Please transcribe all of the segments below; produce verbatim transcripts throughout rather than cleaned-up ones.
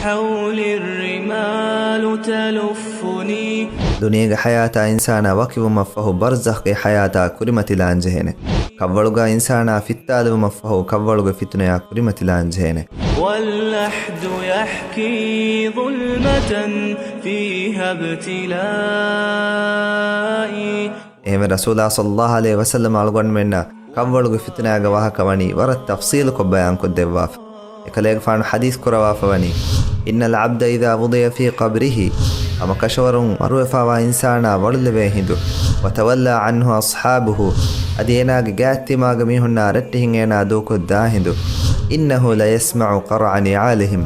حولي الرمال تلفني. ދުނިޔޭގެ ޙަޔާތާ އިންސާނާ ވަކިވުމަށްފަހު ބަރްޒަޚްގެ ޙަޔާތާ ކުރިމަތިލާންޖެހޭނެ. ކަށްވަޅުގާ އިންސާނާ ފިއްތާލުވުމަށްފަހު ކަށްވަޅުގެ ފިތުނަޔާ ކުރިމަތިލާންޖެހޭނެ. واللحد يحكي ظلمة فيها ابتلائي. އެހެންވެ ރަސޫލާ ޞައްލައްލާހު ޢަލައިހި ވަސައްލަމަ އަޅުގަނޑުމެންނަށް ކަށްވަޅުގެ ފިތުނާގެ ވާހަކަ ވަނީ ވަރަށް ތަފްޞީލުކޮށް ބަޔާންކޮށްދެއްވާފަ. އެކަލޭގެފާނު ޙަދީޘް ކުރަވާފަ ވަނީ، إن العبد إذا وضع في قبره، ހަމަކަށަވަރުން މަރުވެފާވާ އިންސާނާ ވަޅުލެވޭ ހިނދު، وتولى عنه أصحابه، އަދި އޭނާގެ ގާތްތިމާގެ މީހުންނާ ރައްޓެހިން އޭނާ ދޫކޮށްދާ ހިނދު، إنه ليسمع قرع نعالهم،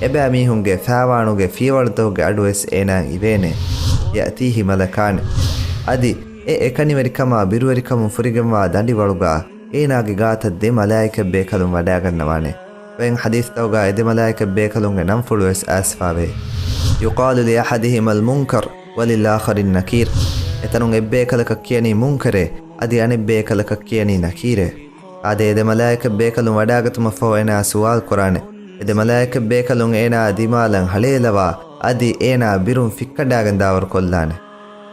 އެބައިމީހުންގެ ފާވާނުގެ ފިޔަވަޅުތަކުގެ އަޑުވެސް އޭނާއަށް އިވޭނެ. يأتيه ملكان، އަދި އެ އެކަނިވެރިކަމާ ބިރުވެރިކަމުން ފުރިގެންވާ ދަނޑިވަޅުގާ އޭނާގެ ގާތަށް ދެ މަލާއިކަތްބޭކަލުން ވަޑާގަންނަވާނެ. ވެން ޙަދީޘްތަކުގާ އެ ދެ މަލާއިކަތްބޭކަލުންގެ ނަންފުޅުވެސް އައިސްފާވޭ. يقال لأحدهما المنكر وللآخر النكير. އެތަނުން އެއްބޭކަލަކަށް ކިޔަނީ މުންކަރޭ، އަދި އަނެއްބޭކަލަކަށް ކިޔަނީ ނަކީރޭ. އާދެ، އެ ދެ މަލާއިކަތްބޭކަލުން ވަޑާގަތުމަށްފަހު އޭނާ ސުވާލު ކުރާނެ. އެ ދެ މަލާއިކަތްބޭކަލުން އޭނާ ދިމާލަށް ހަޅޭލަވާ، އަދި އޭނާ ބިރުން ފިއްކަނޑާގެން ދާވަރު ކޮށްލާނެ.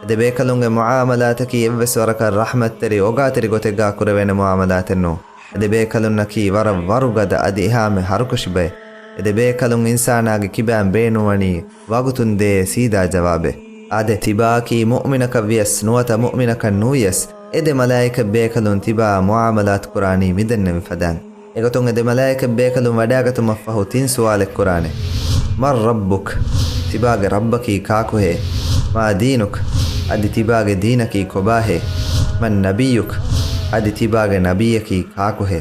އެ ދެ ބޭކަލުންގެ މުޢާމަލާތަކީ އެއްވެސް ވަރަކަށް ރަޙްމަތްތެރި، އޮގާތެރި ގޮތެއްގާ ކުރެވޭނެ މުޢާމަލާތެއް ނޫން. އެ ދެ ބޭކަލުންނަކީ ވަރަށް ވަރުގަދަ އަދި އެހާމެ ހަރުކަށި ބައެއް. އެ ދެ ބޭކަލުން އިންސާނާގެ ކިބައިން ބޭނުންވަނީ ވަގުތުން ދޭ ސީދާ ޖަވާބެއް. އާދެ، ތިބާއަކީ މުއުމިނަކަށް ވިޔަސް ނުވަތަ މުއުމިނަކަށް ނުވިޔަސް، އެ ދެ މަލާއިކަތް ބޭކަލުން ތިބާއާ މުޢާމަލާތު ކުރާނީ މިދެންނެވި ފަދައިން. އެގޮތުން އެ ދެ މަލާއިކަތް ބޭކަލުން ވަޑާގަތުމަށްފަހު ތިން ސުވާލެއް ކުރާނެ. من ربك؟ ތިބާގެ ރައްބަކީ ކާކުހޭ؟ ما دينك؟ އަދި ތިބާގެ ދީނަކީ ކޮބާހޭ؟ من نبيك؟ އަދި ތިބާގެ ނަބިއްޔަކީ ކާކުހޭ؟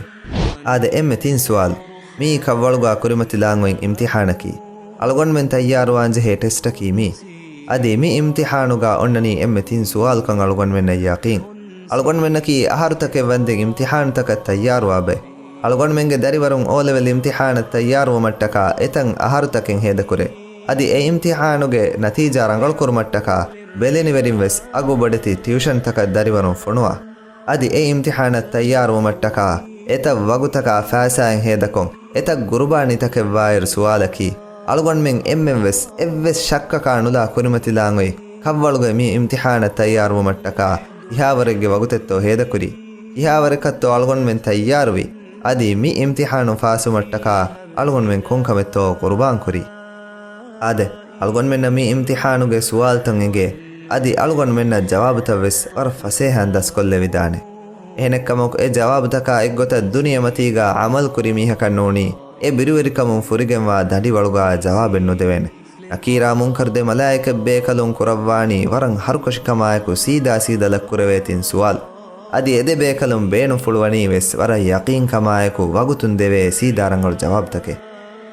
އާދެ، އެންމެ ތިން ސުވާލު. މިއީ ކަށްވަޅުގާ ކުރިމަތިލާން އޮތް އިމްތިޙާނަކީ. އަޅުގަނޑުމެން ތައްޔާރުވާންޖެހޭ ޓެސްޓަކީ މީ. އަދި މި އިމްތިޙާނުގާ އޮންނަނީ އެންމެ ތިން ސުވާލުކަން އަޅުގަނޑުމެންނަށް ޔަޤީން. އަޅުގަނޑުމެންނަކީ އަހަރުތަކެއް ވަންދެން އިމްތިޙާނުތަކަށް ތައްޔާރުވާ ބައެއް. އަޅުގަނޑުމެންގެ ދަރިވަރުން އޯލެވެލް އިމްތިޙާނަށް ތައްޔާރުވުމަށްޓަކާ އެތަން އަހަރުތަކެއް ހޭދަކުރޭ. އަދި އެ އިމްތިޙާނުގެ ނަތީޖާ ރަނގަޅުކުރުމަށްޓަކާ ބެލެނިވެރިންވެސް އަގުބޮޑެތި ޓިއުޝަންތަކަށް ދަރިވަރުން ފޮނުވާ. އަދި އެ އިމްތިޙާނަށް ތައްޔާރުވުމަށްޓަކާ އެތައް ވަގުތަކާ ފައިސާއެއް ހޭދަކޮށް، އެތައް ގުރުބާނީތަކެއްވާއިރު ސުވާލަކީ، އަޅުގަނޑުމެން އެންމެންވެސް އެއްވެސް ޝައްކަކާ ނުލާ ކުރިމަތިލާން އޮތް ކަށްވަޅުގެ މި އިމްތިޙާނަށް ތައްޔާރުވުމަށްޓަކާ ކިހާވަރެއްގެ ވަގުތެއްތޯ ހޭދަކުރީ؟ ކިހާވަރަކަށްތޯ އަޅުގަނޑުމެން ތައްޔާރުވީ؟ އަދި މި އިމްތިޙާނު ފާސްވުމަށްޓަކާ އަޅުގަނޑުމެން ކޮންކަމެއްތޯ ޤުރުބާންކުރީ؟ އާދެ، އަޅުގަނޑުމެންނަށް މި އިމްތިޙާނުގެ ސުވާލުތައް އެނގޭ، އަދި އަޅުގަނޑުމެންނަށް ޖަވާބުތައްވެސް ވަރަށް ފަސޭހައިން ދަސްކޮށްލެވިދާނެ. އެހެނެއްކަމަކު، އެ ޖަވާބުތަކާ އެއްގޮތަށް ދުނިޔެމަތީގާ ޢަމަލުކުރި މީހަކަށް ނޫނީ، އެ ބިރުވެރިކަމުން ފުރިގެންވާ ދަނޑިވަޅުގާ ޖަވާބެއް ނުދެވޭނެ. ނަކީރާ މުންކަރު ދެ މަލާއިކަތް ބޭކަލުން ކުރައްވާނީ ވަރަށް ހަރުކަށިކަމާއެކު ސީދާ ސީދަލަށް ކުރެވޭ ތިން ސުވާލު. އަދި އެ ދެ ބޭކަލުން ބޭނުންފުޅުވަނީވެސް ވަރަށް ޔަޤީންކަމާއެކު ވަގުތުން ދެވޭ ސީދާ ރަނގަޅު ޖަވާބުތަކެއް.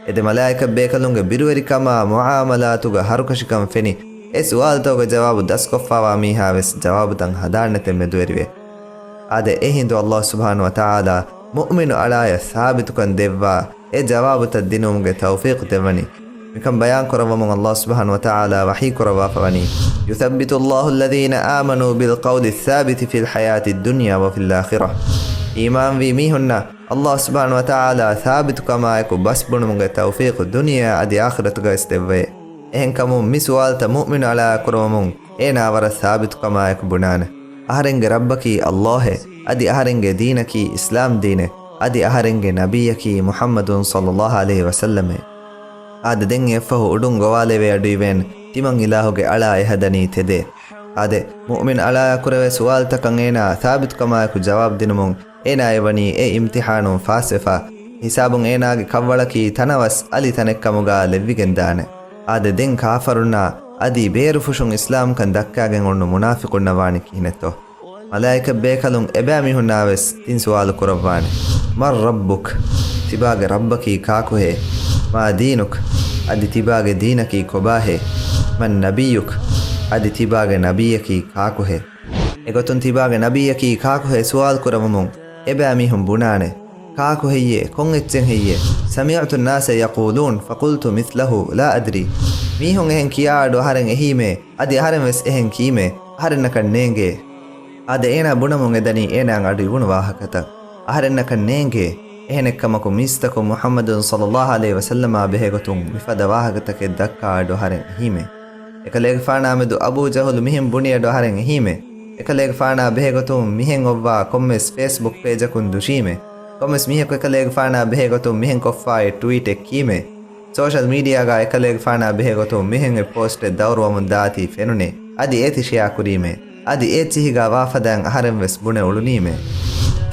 އެ ދެ މަލާއިކަތް ބޭކަލުންގެ ބިރުވެރިކަމާ މުޢާމަލާތުގަ ހަރުކަށިކަން ފެނި، އެ ސުވާލުތަކުގެ ޖަވާބު ދަސްކޮށްފާވާ މީހާވެސް ޖަވާބުތައް ހަދާނެތެއް މެދުވެރިވޭ. އާދެ، އެހިނދު ﷲ ސުބްޙާނަހޫ ވަތަޢާލާ މުއުމިނު އަޅާޔަށް ސާބިތުކަން ދެއްވާ، އެ ޖަވާބުތައް ދިނުމުގެ ތައުފީޤު ދެއްވަނީ. މިކަން ބަޔާން ކުރައްވަމުން ﷲ ސުބްޙާނަހޫ ވަތަޢާލާ ވަޙީ ކުރައްވާފަ ވަނީ، يثبت الله الذين آمنوا بالقول الثابت في الحياة الدنيا وفي الآخرة. އީމާންވީ މީހުންނަށް ﷲ ސުބްޙާނަހޫ ވަތަޢާލާ ސާބިތުކަމާއެކު ބަސް ބުނުމުގެ ތައުފީޤު ދުނިޔެއާ އަދި އާޚިރަތުގަވެސް ދެއްވައޭ. އެހެންކަމުން މި ސުވާލުތައް މުއުމިނު އަޅާ ކުރައްވަމުން އޭނާ ވަރަށް ސާބިތުކަމާއެކު ބުނާނެ. އަހަރެންގެ ރައްބަކީ ﷲ އޭ، އަދި އަހަރެންގެ ދީނަކީ އިސްލާމް ދީނޭ، އަދި އަހަރެންގެ ނަބިއްޔަކީ މުޙައްމަދު ޞައްލައްލާހު ޢަލައިހި ވަސައްލަމޭ. އާދެ، ދެން އެއަށްފަހު އުޑުން ގޮވާލެވޭ އަޑުއިވޭން، ތިމަން އިލާހުގެ އަޅާ އެހަދަނީ ތެދޭ. އާދެ، މުއުމިން އަޅާއާ ކުރެވޭ ސުވާލުތަކަށް އޭނާ ސާބިތުކަމާއެކު ޖަވާބު ދިނުމުން އޭނާ އެވަނީ އެ އިމްތިޙާނުން ފާސްވެފަ، ހިސާބުން އޭނާގެ ކަށްވަޅަކީ ތަނަވަސް އަލި ތަނެއްކަމުގާ ލެއްވިގެންދާނެ. އާދެ، ދެން ކާފަރުންނާ އަދި ބޭރުފުށުން އިސްލާމްކަން ދައްކާގެން އުޅުނު މުނާފިޤުންނަށް ވާނީ ކިހިނެއްތޯ؟ މަލާއިކަތް ބޭކަލުން އެބައިމީހުންނާވެސް ތިން ސުވާލު ކުރައްވާނެ. من ربك؟ ތިބާގެ ރައްބަކީ ކާކުހޭ؟ ما دينك؟ އަދި ތިބާގެ ދީނަކީ ކޮބާހޭ؟ من نبيك؟ އަދި ތިބާގެ ނަބިއްޔަކީ ކާކުހޭ؟ އެގޮތުން ތިބާގެ ނަބިއްޔަކީ ކާކުހޭ ސުވާލު ކުރައްވަމުން އެބައިމީހުން ބުނާނެ، ކާކު ހެއްޔޭ؟ ކޮން އެއްޗެއް ހެއްޔޭ؟ سمعت الناس يقولون فقلت مثله لا أدري. މީހުން އެހެން ކިޔާ އަޑު އަހަރެން އެހީމޭ، އަދި އަހަރެން ވެސް އެހެން ކީމޭ، އަހަރެންނަކަށް ނޭނގޭ. އާދެ، އޭނާ ބުނަމުން އެދަނީ އޭނާއަށް އަޑު އިވުނު ވާހަކަތައް. އަހަރެންނަކަށް ނޭނގޭ، އެހެނެއްކަމަކު މީސްތަކުން މުޙައްމަދު ޞައްލައްލާހު ޢަލައިހި ވަސައްލަމާ ބެހޭގޮތުން މިފަދަ ވާހަކަތަކެއް ދައްކާ އަޑު އަހަރެން އެހީމޭ. އެކަލޭގެފާނާ މެދު އަބޫ ޖަހުލު މިހެން ބުނި އަޑު އަހަރެން އެހީމޭ. އެކަލޭގެފާނާ ބެހޭގޮތުން މިހެން އޮއްވާ ކޮންމެސް ފޭސްބުކް ޕޭޖަކުން ދުށީމޭ. ކޮންމެސް މީހަކު އެކަލޭގެފާނާ ބެހޭގޮތުން މިހެން ކޮށްފާއި ޓްވީޓެއް ކީމޭ. ސޯޝަލް މީޑިއާގަ އެކަލޭގެފާނާ ބެހޭގޮތުން މިހެން އެއް ޕޯސްޓެއް ދައުރުވަމުން ދާތީ ފެނުނޭ. އަދި އޭތި ޝެއާ ކުރީމޭ. އަދި އޭތި ހިގާ ވާފަދައިން އަހަރެން ވެސް ބުނެ އުޅުނީމޭ.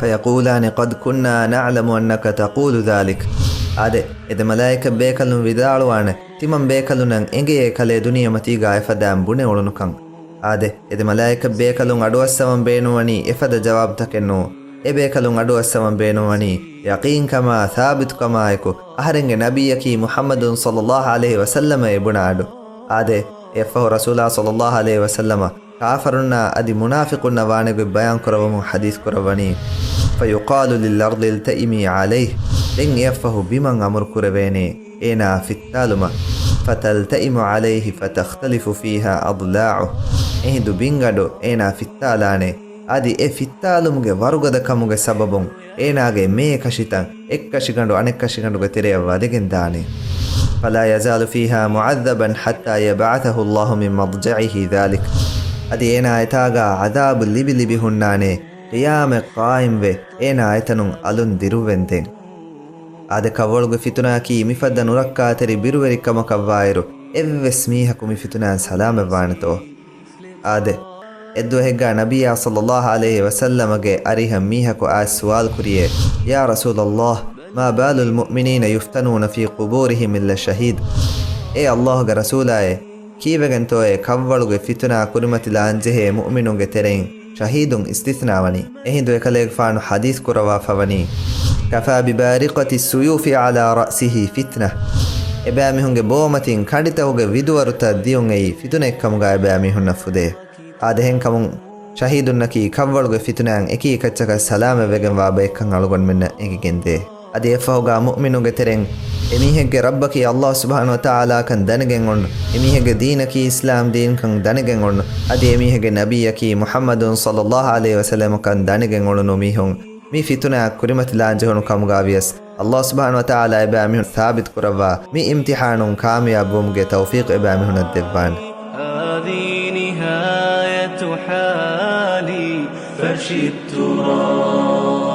فيقولان قد كنا نعلم أنك تقول ذلك. އާދެ، އެ ދެ މަލާއިކަ ބޭކަލުން ވިދާޅުވާނެ، ތިމަން ބޭކަލުންނަށް އެނގެޔޭ ކަލޭ ދުނިޔެމަތީގަ އެފަދައިން ބުނެ އުޅުނުކަން. އާދެ، އެ ދެ މަލާއިކަ ބޭކަލުން އަޑުއައްސަވަން ބޭނުންވަނީ އެފަދަ ޖަވާބުތަކެއް ނޫން. އެ ބޭކަލުން އަޑުއައްސަވަން ބޭނުންވަނީ ޔަޤީންކަމާ، ސާބިތުކަމާއެކު، އަހަރެންގެ ނަބިއްޔަކީ މުޙައްމަދު ޞައްލައްލާހު ޢަލައިހި ވަސައްލަމަ އެ ބުނާ އަޑު. އާދެ، އެއަށްފަހު ރަސޫލާ ޞައްލައްލާހު ޢަލައިހި ވަސައްލަމަ ކާފަރުންނާ އަދި މުނާފިޤުންނަށް ވާނެ ގޮތް ބަޔާން ކުރައްވަމުން ޙަދީޘް ކުރައްވަނީ، فيقال للأرض التئمي عليه. ދެން އެއަށްފަހު ބިމަށް އަމުރު ކުރެވޭނެ އޭނާ ފިއްތާލުމަށް. فتلتئم عليه فتختلف فيها أضلاعه. އެހިނދު ބިންގަނޑު އޭނާ ފިއްތާލާނެ. އަދި އެ ފިއްތާލުމުގެ ވަރުގަދަކަމުގެ ސަބަބުން އޭނާގެ މޭ ކަށިތައް އެއްކަށިގަނޑު އަނެއްކަށިގަނޑުގެ ތެރެއަށް ވަދެގެން ދާނެ. فلا يزال فيها معذبا حتى يبعثه الله من مضجعه ذلك. އަދި އޭނާ އެތާގަ ޢަޛާބު ލިބި ލިބި ހުންނާނެ، ޤިޔާމަތް ޤާއިމްވެ އޭނާ އެތަނުން އަލުން ދިރުވެންދެން. އާދެ، ކަށްވަޅުގެ ފިތުނައަކީ މިފަދަ ނުރައްކާތެރި ބިރުވެރިކަމަކަށްވާއިރު، އެއްވެސް މީހަކު މި ފިތުނައިން ސަލާމަތްވާނެތޯ؟ އާދެ، އެއްދުވަހެއްގަ ނަބިއްޔާ ޞައްލައްލާހު ޢަލައިހި ވަސައްލަމަގެ އަރިހަށް މީހަކު އައިސް ސުވާލު ކުރިޔޭ، يا رسول الله، ما بال المؤمنين يفتنون في قبورهم إلا شهيد؟ އޭ ﷲގެ ރަސޫލާއޭ، ކީއްވެގެންތޯއޭ ކަށްވަޅުގެ ފިތުނާ ކުރިމަތިލާންޖެހޭ މުއުމިނުންގެ ތެރެއިން ޝަހީދުން އިސްތިސްނާވަނީ؟ އެހިނދު އެކަލޭގެފާނު ޙަދީޘް ކުރައްވާފަވަނީ، كفى ببارقة السيوف على رأسه فتنة. އެބައިމީހުންގެ ބޯމަތިން ކަނޑިތަކުގެ ވިދުވަރުތައް ދިޔުން އެއީ ފިތުނައެއްކަމުގަ އެބައިމީހުންނަށް ފުދޭ. އާދެ، އެހެންކަމުން ޝަހީދުންނަކީ ކަށްވަޅުގެ ފިތުނައިން އެކީ އެކައްޗަކަށް ސަލާމަތްވެގެންވާ ބައެއްކަން އަޅުގަނޑުމެންނަށް އެނގިގެންދޭ. އަދި އެއަށްފަހުގަ މުއުމިނުންގެ ތެރެއިން އެމީހެއްގެ ރައްބަކީ ﷲ ސުބްޙާނަހޫ ވަތަޢާލާކަން ދަނެގެން އޮންނަ، އެމީހެއްގެ ދީނަކީ އިސްލާމް ދީންކަން ދަނެގެން އޮންނަ، އަދި އެމީހެއްގެ ނަބިއްޔަކީ މުޙައްމަދު ޞައްލައްލާހު ޢަލައިހި ވަސައްލަމަކަން ދަނެގެން އުޅުނު މީހުން މި ފިތުނައަށް ކުރިމަތިލާންޖެހުނު ކަމުގަ ވިޔަސް، ﷲ ސުބްޙާނަހޫ ވަތަޢާލާ އެބައިމީހުން ސާބިތު ކުރައްވާ މި އިމްތިޙާނުން ކާމިޔާބުވުމުގެ ތައުފީޤު އެބައިމީހުންނަށް ދެއްވާނެ. هذه نهاية حالي فرش التراب.